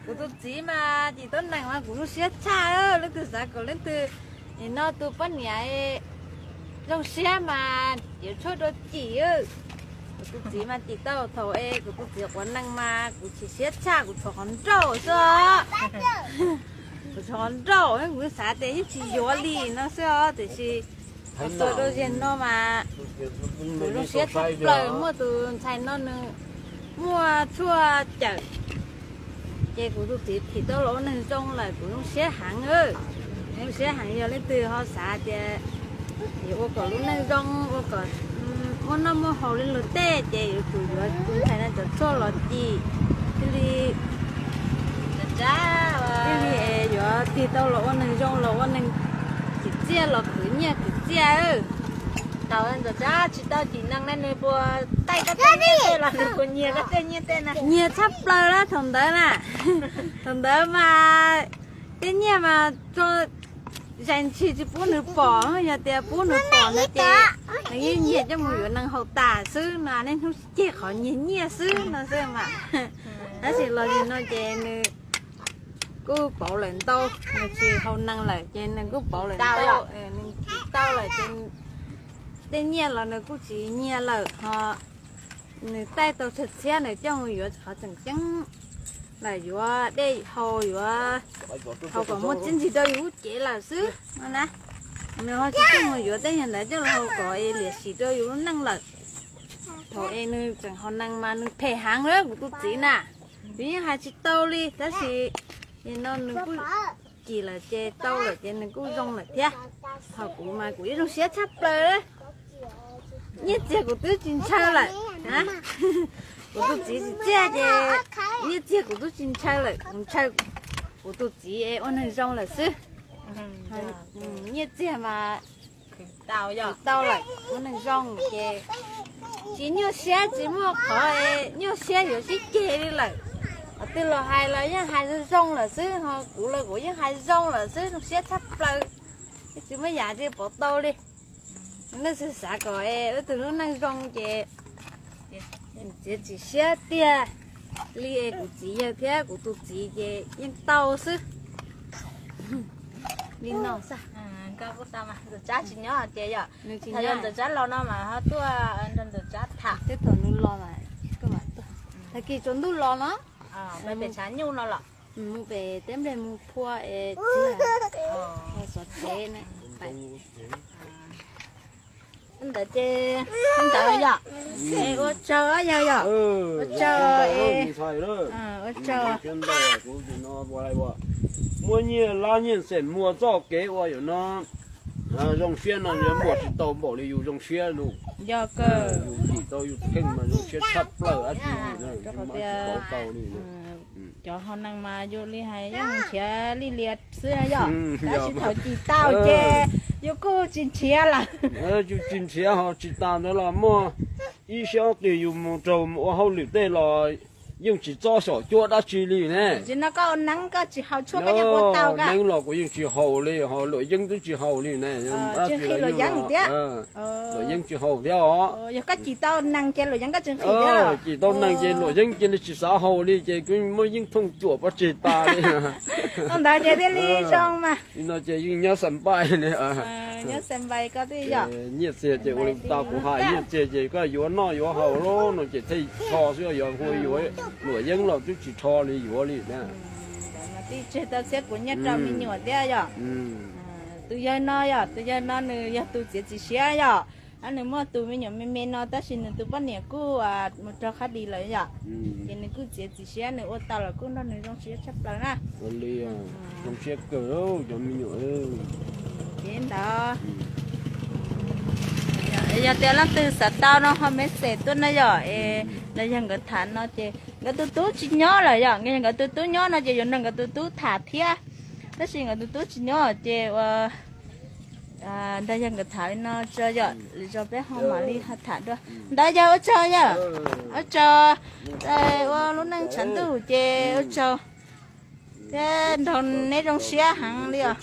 Kuv tus txiv mas cim tau neeg mas kuv zoo siab tshaj, leej twg xav kom leej twg, nim no tus poj niam zoo siab mas yuav tshuaj rau cim. Kuv tus txiv mas cim tau thaum es kuv tus txiv quav nees mas kuv chim siab tshaj, kuv tshuav qhov nrauj xwb os. Kuv tshuav qhov nrauj, kuv xav tias yeej tsis yuav li no xwb os, tiam sis txog rau zaum no mas kuv zoo siab tshaj plaws, muaj tus ntxhais no nws muaj tshuaj cawm, ces kuv tus txiv thim tau los ua neeg zoo lawm kuv zoo siab heev. Zoo siab heev, yog leej twg ho xav tias yuav ua kom lub neej zoo, ua kom muaj noj muaj haus li luag tej ces yuav tsum yuav tus ntxhais no cov tshuaj los cim thiaj li, thiaj li yuav tig tau los ua neeg zoo, los ua neeg tsim txiaj, los khwv nyiaj khwv txiaj. Thaum Ntxawm Tsab tsis tau cim neeg ne nws puas taij koj tej nyiaj tej los nws puas nyiag koj tej nyiaj tej na? Nyiag tshaj plaws lawm thaum ntawd na. Thaum ntawd mas tej nyiaj mas tso zais ntshis tsis pub nws pom, yog tias pub nws pom no ces nws yeej nyiag coj mus yuav neeg haus tas xwb no, niaj hnub ceg qhov nyiag nyiaj xwb no xwb mas. Tab sis los nim no ces nws kuj pauv lawm ntau, nws tsis haus neeg lawm ces nws kuj pauv lawm ntau, nws tsis tau lawm ces tej nyiaj los nws kuj tsis nyiag lawm ho. Nws taij tau tsawg txhiab nws coj mus yuav qhov tseem ceeb lawm, yuav dej haus, yuav haus kom muaj txiaj ntsig rau yus lub cev lawm xwb no na. Nws ho tsis coj mus yuav tej yam ntawd coj los haus kom es liam sim rau yus lub neej lawm. Thaum es nws tseem haus neeg mas nws phem heev lawm kuv tus txiv na. Yus yeej hais tsis tau li tab sis nim no nws kuj cim lawm ces tau lawm ces nws kuj zoo lawm thiab. Thaum kuv mas kuv yeej zoo siab tshaj plaws. Nyiaj txiag kuv twb tsis ntshaw lawm. Kuv tus txiv tsim txiaj ces nyiaj txiag kuv twb tsis ntshaw lawm, kuv ntshaw kuv tus txiv es ua neeg zoo lawm xwb. Nyiaj txiag mas tau lawm, ua neeg zoo ces tsis nyuaj siab, tsis muaj qhov nyuaj siab yuav sib ceg li lawm. Qhov twg los hais los yeej hais zoo zoo lawm xwb, ho kuv los kuv yeej hais zoo lawm xwb, zoo siab tshaj plaws. Tsis muaj yam twg pov tau li. Nej xav kom wb tug lub neej zoo ces txiav txim siab tiag li es kuv txiv yawg thiab kuv tus txiv ces yeej tau xwb. Li no xwb. Ntxawm Tsab tsis nyob ces yog, thaum yog Ntxawm Tsab los no mas ho tuaj nrog Ntxawm Tsab tham. Twb thaum nws los mas, tag kis tsaus ntuj los no, pem tshav nyuj no los. Mus pem teb nplej mus phua es txiv xov tsev na. Ntawd ces, ntawd yom, es ua tsaug yawg yom, ua tsaug, ua tsaug. Muaj nyiaj lab nyiaj xeem muaj txoj kev ua yam no zoo siab no yuav muaj tsis tau npaum li yus zoo siab no. Yog kawg, yus cim tau yus kheej mas zoo siab tshaj plaws dab tsi li na, tsis tau li. Cov haus neeg mas yus li hais yeej nrhiav li lias xwb yom, tab sis thaum cim tau ces yus kuj tsis nrhiav lawm. Yus tsis nrhiav ho tsis tas ntawd los muaj ib siab twg yus mus raug mus ua hauj lwm tej los yeej tsis txob xyom cuab dab tsi li ne. Tsis no koj ua neeb koj tsis haus tshuaj koj yeej ua tau. Neeb los kuv yeej tsis haus li, ho luam yeeb twb tsis haus li ne. Tsis nqhis luam yeeb thiab. Luam yeeb tsis haus thiab os. Yog koj cim tau neeg ces luam yeeb koj tsis nqhis thiab. Cim tau neeg ces luam yeeb cia li tsis xav haus li ces kuv muab yeeb thooj cuam pov tseg tas li. Ntawd ces thiaj li zoo mas. Li no ces yeej nyob xas npaij li. Nyob xas npaij koj twb yom. Nyiaj txiag ces ua li tau kuv hais, nyiaj txiag ces koj yuav noj yuav haus lawm no ces thiaj rho xwb, yog hu yuav luam yeeb los twb tsis rho li yuav li na. Twb tseg tau txhiab kuv nyiaj rau me nyuam thiab yom. Tus yawg no yom, tus yawg no nws yog tus txiav txim siab yom. Nws muaj tus me nyuam me me no tab sis nws tus poj niam kuj mus raug qhab dis lawm yom. Ces nws kuj txiav txim siab, nws ua tau los kuj nrog nws zoo siab tshaj plaws na. Zoo siab kawg cov me nyuam. Ces ntawd, yog tias leej twg xav tau no ho message tuaj na yom. Es nrog yawg nkawd tham no ces nkawd tus tub tsis nyob lawm yom, nkawd tus tub nyob no ces yuav nrog nkawd tus tub tham thiab. Tab sis nkawd tus tub tsis nyob ces ua nrog yawg nkawd tham li no tso yom, lwm zaus peb ho mam li ho tham dua. Ntawd yog ua tsaug yom, ua tsaug ua lub neej tshav ntuj ces ua tsaug thiab nrog neb zoo siab heev li os.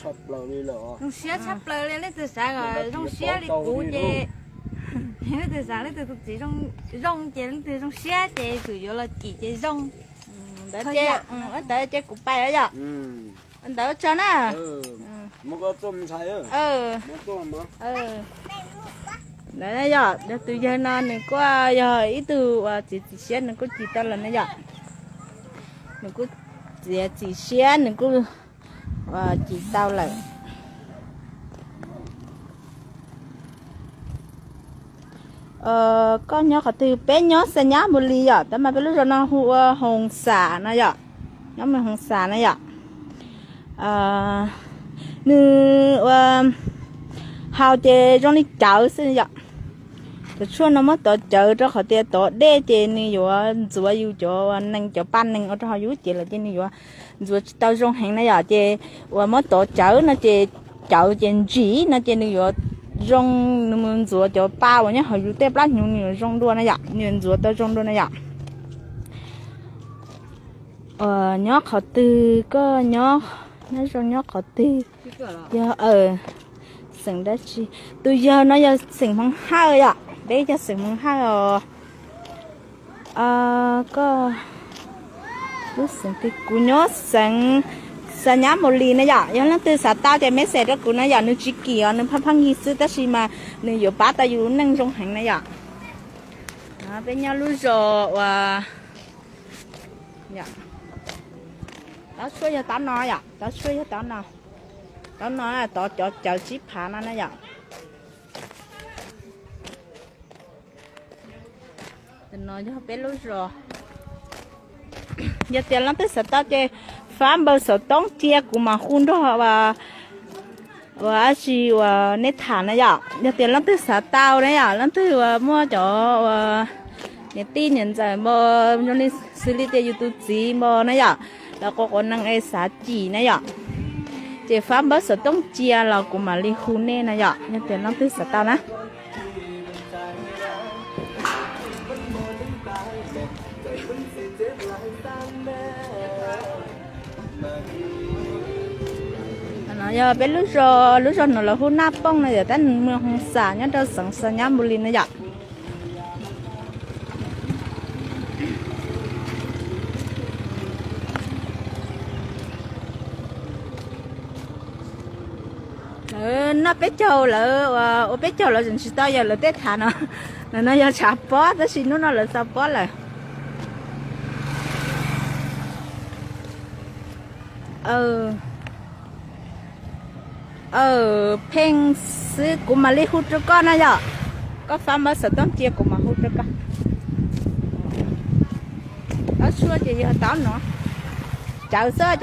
Zoo siab tshaj plaws li, leej twg xav zoo siab li kuv ces, leej twg xav leej twg tus txiv zoo ces leej twg zoo siab ces kuv yuav los cim ces zoo. Ntawd ces kuv pais yom. Ntawd ua tsaug na. Ntawd yog tus yawg no nws kuj yog ib tug uas txiav txim siab, nws kuj cim tau lawm na yom. Nws kuj txiav txim siab, nws kuj cim tau lawm. Koj nyob qhov twg? Peb nyob Xas Nyab Mus Lis yom, tab mas peb lub zos no hu ua Hoos Xam no yom, nyob mus Hoos Xam na yom. Nws ua haus ces zoo li cawv xwb yom. Cov tshuaj no muab tov cawv rau qhov tias tov dej ces nws yuav ntxuav yus cov nees, cov pa nees ua rau hauv yus lub cev lawm ces nws yuav ntxuav tsis tau zoo heev na yom. Ces uas muab tov cawv no ces cawv ces ntsim no ces nws yuav zoo, nws mus ntxuav cov pa uas nyob hauv yus tej plab hnyuv nws yuav zoo dua na yom, nws yuav ntxuav tau zoo dua na yom. Nyob qhov twg koj nyob, nyob zoo nyob qhov twg? Yog xeem dab tsi? Tus yawg no yog xeem Hmoob Hawj yom, peb yog xeem Hmoob Hawj os. Koj lub xeem twg? Kuv nyob xeev Xas Nyab Mus Lis na yom. Yog leej twg xav tau ces message rau kuv na yom, nws tsis kim os, nws pheej pheej yig xwb tab sis mas nws yuav pab tau yus lub neej zoo heev na yom. Peb nyob lub zos uas, taub tshuaj yog taub no yom, taub tshuaj yog taub no, taub no tov cov cawv tsib phav no na yom. No yog peb lub zos. Yog tias leej twg xav tau ces fab npawb xov tooj cia kuv mam hu nrog uas dab tsi uas nej tham na yom. Yog tias leej twg xav tau na yom, leej twg uas muaj cov uas niam tij niam ntxawm npo, zoo li xws li tias yus tus txiv npo na yom, los quav quav nees es xav cim na yom, ces fab npawb xov tooj cia los kuv mam li hu nej na yom, yog tias leej twg xav tau na. No yog peb lub zos, lub zos no lawv hu Naj Pooj no yom, tab nws mus Hoos Xam nyob rau xeev Xas Nyab Mus Lis na yom. Lawv noj peb caug, lawv ua peb caug lawv tseem tsis tau yawm lawv tej tham no. Lawv no yog tshav pob tab sis hnub no lawv txaus pob lawm. Pheej xwb kuv mam li hu rau koj na yom. Koj fab npawb xov tooj cia kuv mam hu rau koj. Taub tshuaj ces yog taub no, cawv xwb,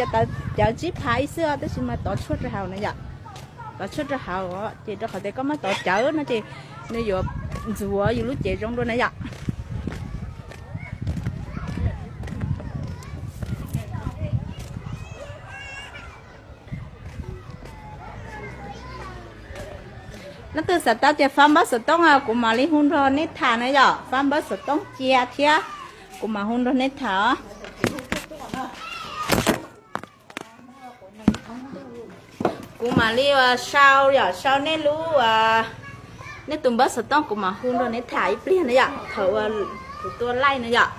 cawv tsib phav ib xwb tab sis mas tov tshuaj rau hauv na yom. Tov tshuaj rau hauv ces rau qhov tias koj muab tov cawv no ces nws yuav ntxuav yus lub cev zoo dua na yom. Leej twg xav tau ces fab npawb xov tooj kuv mam li hu nrog nej tham na yom, fab npawb xov tooj cia thiab kuv mam hu nrog nej tham os. Kuv mam li sau yom, sau nej lub, nej tus npawb xov tooj kuv mam hu nrog nej tham ib pliag na yom, thaum uas kuv tua laij na yom.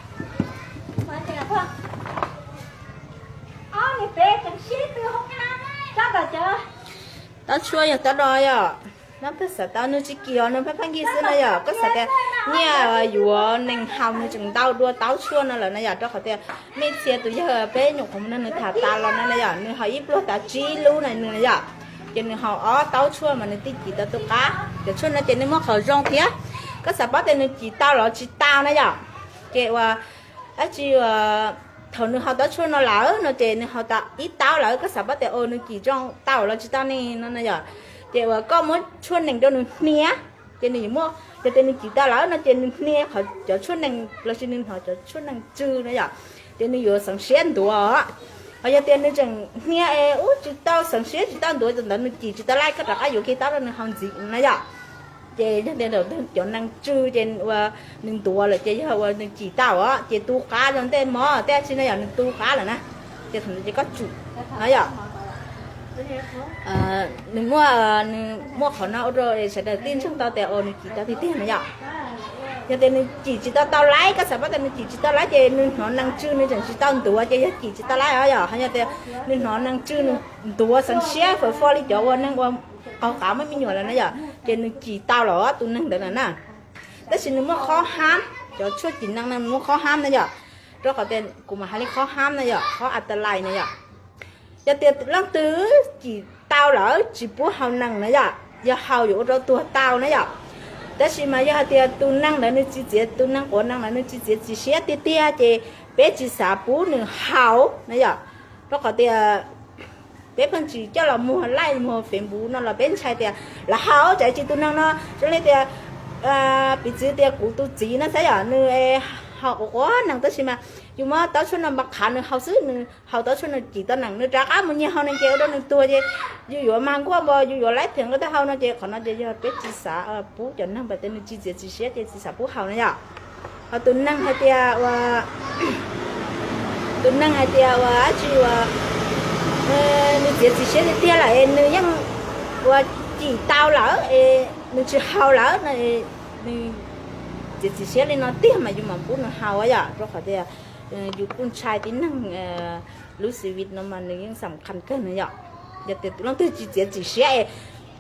Taub tshuaj yog taub no yom. Leej twg xav tau, nws tsis kim os, nws pheej pheej yig xwb na yom. Koj xav tias nyiaj yuav nees haus nws tseem ntau dua taub tshuaj no lawm na yom, rau qhov tias mej txhia tus yawg peb nyuam qhuav mus nrog nws tham tas los no na yom, nws ho ib pluag tas tsib lub na nws na yom. Ces nws haus ob taub tshuaj mas nws thiaj cim tau tus qab. Cov tshuaj no ces nws muaj qhov zoo thiab. Koj xav paub tias nws cim tau los tsis tau na yom? Ces ua dab tsi, thaum nws haus taub tshuaj no lawm no ces nws haus tau ib taub lawm, koj xav paub tias nws cim zoo tau los tsis tau ne no na yom? Ces uas koj muab tshuaj nees rau nws hnia, ces nws yuav muaj, yog tias nws cim tau lawm no ces nws hnia qhov cov tshuaj nees los sis nws hnov cov tshuaj nees tsw na yom, ces nws yuav xeev siab ntuav. Ho yog tias nws tseem hnia es ub tsis tau xeev siab tsis tau ntuav, thaum ntawd nws cim tsis tau laij, koj rov qab yuav kiag taub rau nws haus ntxiv na yom. Ces yog tias cov nees tsw ces ua nws ntuav lawm ces yog ua nws cim tau os, ces tu qab rau ntej mov tej tsi no yom, nws tu qab lawm na, ces thaum ntawd ces koj tsum no yom. Nws muaj, nws muaj qhov no ua rau sawv daws tib ntseeg tau tias nws cim tau tiag tiag no yom. Yog tias nws cim tsis tau tau laij, koj xav paub tias nws cim tsis tau laij ces nws hnov nees tsw nws tseem tsis tau ntuav ces yog cim tsis tau laij os yom. Ho yog tias nws hnov nees tsw nws ntuav xeev siab fawm fo li cov ua neeg ua qaug qav muaj me nyuam lawm na yom, ces nws cim tau los tus neeg ntawd lawm na. Tab sis nws muaj qhov hab, cov tshuaj cim nees no nws muaj qhov hab na yom. Rau qhov tias kuv mam hais li qhov hab na yom, qhov a ta lais na yom. Yog tias leej twg cim tau lawm tsis pub haus nees na yom, yog haus yuav ua rau tuag tau na yom. Tab sis mas yog hais tias tus neeg ntawd nws tsis txiav, tus neeg quav nees ntawd nws tsis txiav txim siab tiag tiag ces peb tsis xav pub nws haus na yom. Rau qhov tias peb pheej tsis coj los muag laij muag Facebook no los peb ntshai tias lawv haus tsam ib tsis tus neeg no zoo li tias piv txwv tias kuv tus txiv no xav yom, nws haus quav quav nees tab sis mas yus muab taub tshuaj no npaj qhav nws haus xwb, nws haus taub tshuaj no cim tau nees nws rov qab mus nyiag haus nees ces ua rau nws tuag ces yus yuav mag nkuaj npo yus yuav laib phem nqe tau hau no ces qhov no ces yog peb tsis xav pub cov neeg pam tias nws tsis txiav txim siab ces tsis xav pub haus na yom. Ho tus neeg hais tias ua, tus neeg hais tias ua dab tsi ua, nws txiav txim siab tiag tiag lawm es nws yeej ua cim tau lawm es nws tsis haus lawm no, nws txiav txim siab li no tiag mas yus mam pub nws haus yom, rau qhov tias yus kuj ntshai tib neeg lub xi vis no mas nws yeej xam khas kawg no yom. Yog tias leej twg tsis txiav txim siab es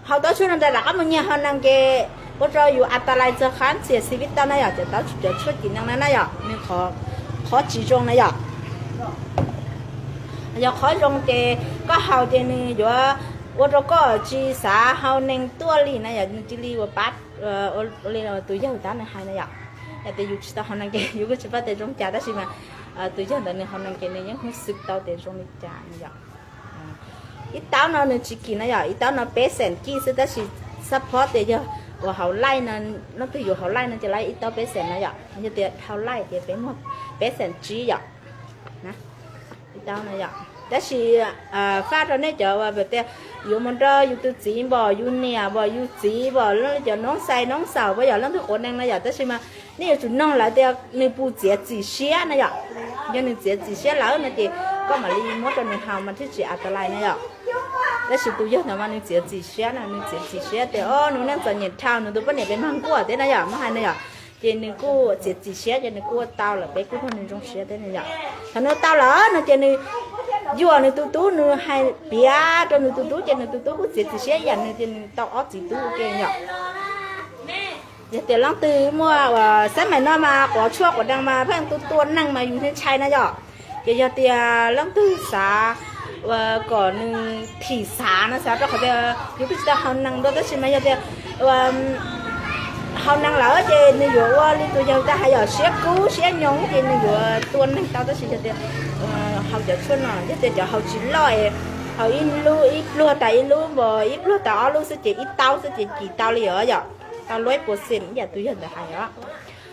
haus taub tshuaj no ntawd rov qab mus nyiag haus nees ces ua rau yus a ta lais txog qhab txias xi vis tau na yom, cov taub cov tshuaj cim nees na na yom, nws qhov tsis zoo na yom. Yog qhov zoo ces koj haus ces nws yuav ua rau koj tsis xav haus nees tuaj li na yom, nws cia li ua pab ua li tus yawg tab nws hais na yom. Yog tias yus tsis tau haus nees ces yus kuj tsis paub tias zoo cas tab sis mas tus yawg ntawd nws haus nees ces nws yeej hnov xwb tau tias zoo li cas na yom. Ib taub no nws tsis kim na yom, ib taub no peb xees kij xwb tab sis xab phob tias yog uas haus laij no, leej twg yuav haus laij no ces laij ib taub peb xees na yom, yog tias dhau laij ces peb muag peb xees tsib yom. Ib taub no yom, tab sis faj rau nej cov uas tias yuav mus nrog yus tus txiv npom yus niam npom yus txiv npom cov noob xais noob xaus puas yog leej twg quav nees na yom, tab sis mas nej yuav tsum noog lawv tias nws puas txiav txim siab na yom. Yog nws txiav txim siab lawm no ces koj mam li muab rau nws haus mas thiaj tsis a ta lais na yom. Tab sis tus yawg ntawd mas nws txiav txim siab na, nws txiav txim siab tias o nws neej txom nyem dhau nws tus poj niam pes mag nkuaj thiab na yom, muab hais na yom. Ces nws kuj txiav txim siab ces nws kuj ua tau lawm, peb kuj nrog nws zoo siab thiab na yom. Thaum nws tau lawm no ces nws yuam nws tus tub, nws hais piav rau nws tus tub ces nws tus tub kuj txiav txim siab ib yam nws ces nws tau ob txiv tub ua ke yom. Yog tias leej twg muaj uas xab maim no mas quav tshuaj quav nees mas pheej tu tua neeg mas yus ntshai na yom. Ces yog tias leej twg xav uas kom nws thim xav no xav rau qhov tias yus kuj tsis tau haus nees dua tab sis mas yog tias haus nees lawm ces nws yuav ua li tus yawg tau hais yom, siab kub siab nyoos ces nws yuav tua neeg tau tab sis yog tias haus cov tshuaj no yog tias cov haus tsis loj es haus ib lub ib pluag tas ib lub npos ib pluag tas ob lub xwb ces ib taub xwb ces cim tau li os yom. Tau luaj ib puas xees ib yam tus yawg ntawd hais os.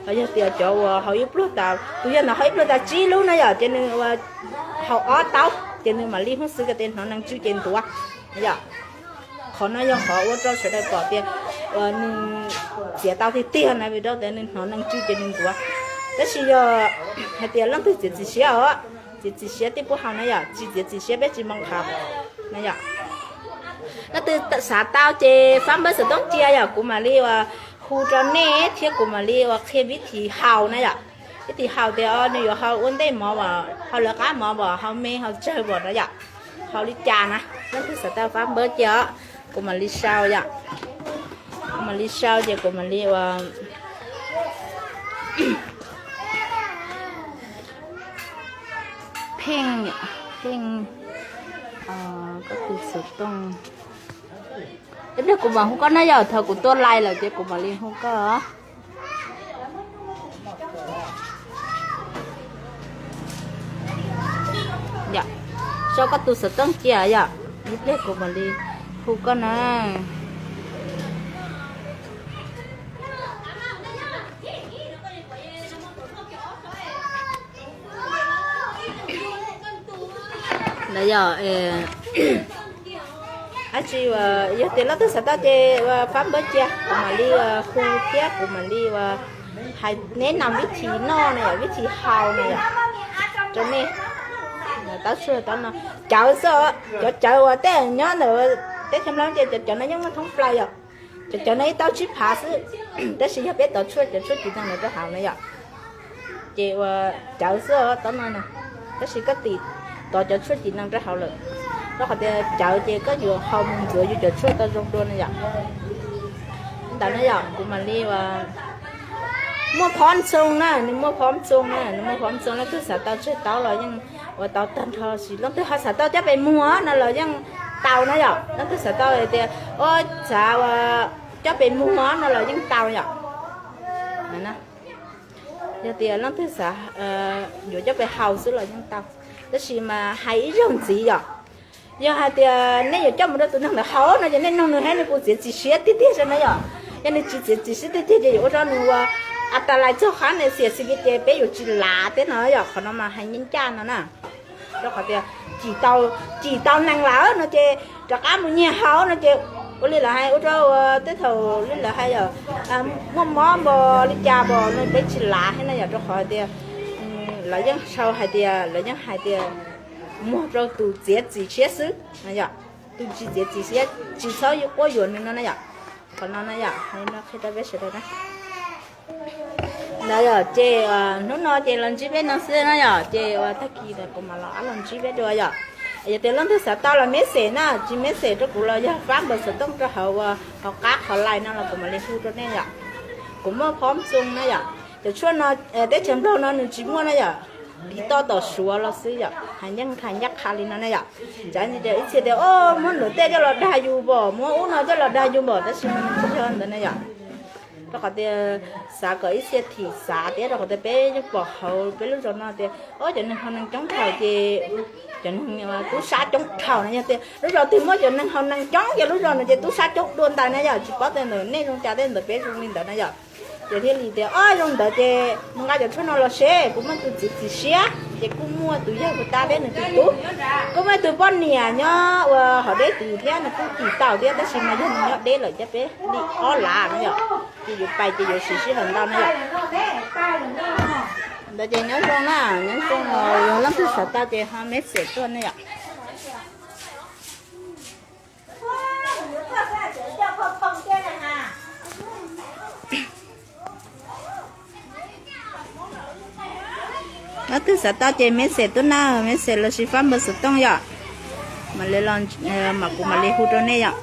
Ho yog tias cov uas haus ib pluag tas, tus yawg ntawd haus ib pluag tas tsib lub na yom, ces nws haus ob taub ces nws mam li hnov xwb ko tias hnov nees tsw ces ntuav yom. Qhov no yog qhov ua rau sawv daws pom tias nws txiav tau tiag tiag na vim rau tias nws hnov nees tsw ces nws ntuav. Tab sis yog hais tias leej twg txiav txim siab os, txiav txim siab thiaj pub haus na yom, tsis txiav txim siab peb tsis npoo qhav na yom. Leej twg xav tau ces fab npawb xov tooj cia yom, kuv mam li uas hu rau nej thiab kuv mam li uas qhia vib thim haus na yom. Vib thim haus tias nws yuav haus ua ntej mov as, haus lawv qab mov as, haus me haus tsawg as na yom, haus li cas na. Leej twg xav tau fab npawb cia os, kuv mam li sau yom. Kuv mam li sau ces kuv mam li uas pheej, pheej, koj tus xov tooj. Ib pliag kuv mam hu koj na yom, thaum kuv tua lais lawm ces kuv mam li hu koj. Yom, so koj tus xov tooj cia yom, ib pliag kuv mam li hu koj na. Ntawd yog, dab tsi, yog tias leej twg xav tau ces ua fab npawb cia, kuv mam li hu thiab kuv mam li ua hais neb nam vib thim noj na yom, vib thim haus na yom, rau nej taub tshuaj taub no. Cawv xwb, cov cawv uas tej nyob ntawm teb chaws Nplog ces cov cawv no yeej muaj thoob plaws yom. Cov cawv no ib taub tsib phav xwb, tab sis yog peb tov tshuaj cov tshuaj tis nees no rau hauv na yom. Ces ua cawv xwb taub no na, tab sis koj tim tov cov tshuaj tis nees rau hauv lawm, rau qhov tias cawv ces koj yuav haus mus ntxuav yus cov tshuaj tau zoo dua na yom. Ntawd na yom, kuv mam li ua muaj phob ntxoo na, nws muaj phob ntxoo na, nws muaj phob ntxoo, leej twg xav tau tseg taub los yeej ua tau tag nrho, leej twg ho xav tau coj pes muag no los yeej tau na yom, leej twg xav tau hais tias ua xav ua coj pes muag no los yeej tau yom. Yog tias leej twg xav yuav coj pes haus xwb los yeej tau, tab sis mas hais ib zaug ntxiv yom, yog hais tias nej yuav coj mus rau tus neeg ntawd haus no ces nej noog nws hab nws puas txiav txim siab tiag tiag no na yom. Yog nws tsis txiav txim siab tiag tiag ces yuav ua rau nws ua a tas lais txog qhab ne xiam xis ces peb yuav tsis lav teb no yom, qhov no mas hais ncaj ncaj no na. Rau qhov tias cim tau, cim tau nees lawm no ces rov qab mus nyiag haus no ces ua li lawv hais ua rau tej thaum li lawv hais yom, muaj mob npo li cas npo no peb tsis lav thiab na yom, rau qhov tias lawv yeej sau hais tias, lawv yeej hais tias muag rau tus txiav txim siab xwb no yom, tus tsis txiav txim siab tsis txhob quab yuam nws no na yom. Qhov no na yom, qhia rau peb sawv daws na. Ntawd yom, ces hnub no ces los ntsib peb no xwb na yom, ces ua tag kis kuv mam los qab los ntsib peb dua yom. Yog tias leej twg xav tau los message na, tsis message rau kuv los yog fab npawb xov tooj rau hauv ua hauv qab qhov lais no los kuv mam li hu rau nej yom. Kuv muaj phob ntxoo na yom, cov tshuaj no teb chaws Nplog no nws tsis muaj na yom, piv toj tom Suav los xwb yom, hais yeej hais ncaj qha li no na yom. Tsam ib txhia tias o muab nram tej coj los dag yus npom, muab ub no coj los dag yus npom, tab sis mas nws tsis yog ntawd na yom. Rau qhov tias xav kom ib txhia thim xav thiab, rau qhov tias peb yeej pom hauv peb lub zos no tias o cov neeg haus nees coob dhau ces cov neeg tub sab coob dhau na, yog tias lub zos twg muaj cov neeg haus nees coob ces lub zos no ces tub sab coob dua ntais na yom, tsis paub tej ntawm nej zoo cas tej ntawm peb zoo li ntawd na yom. Ces thiaj li tias o zoo ntawd ces mus nqa cov tshuaj no los seb, kuv muaj tus txiv txim siab ces kuj muaj tus yawg puag ta thiab nws tus tub, kuj muaj tus poj niam nyob ua hom deb tus thiab nws kuj cim tau thiab, tab sis mas yog nws nyob deb lawm ces peb li ob lav na yom, ces yuav pais ces yuav siv sij hawm ntau na yom. Ntawd ces nyob zoo na, nyob zoo, yog leej twg xav tau ces ho message tuaj ne yom. Leej twg xav tau ces message tuaj na, message los sis fab npawb xov tooj yom, mam li los, mam kuv mam li hu rau nej yom.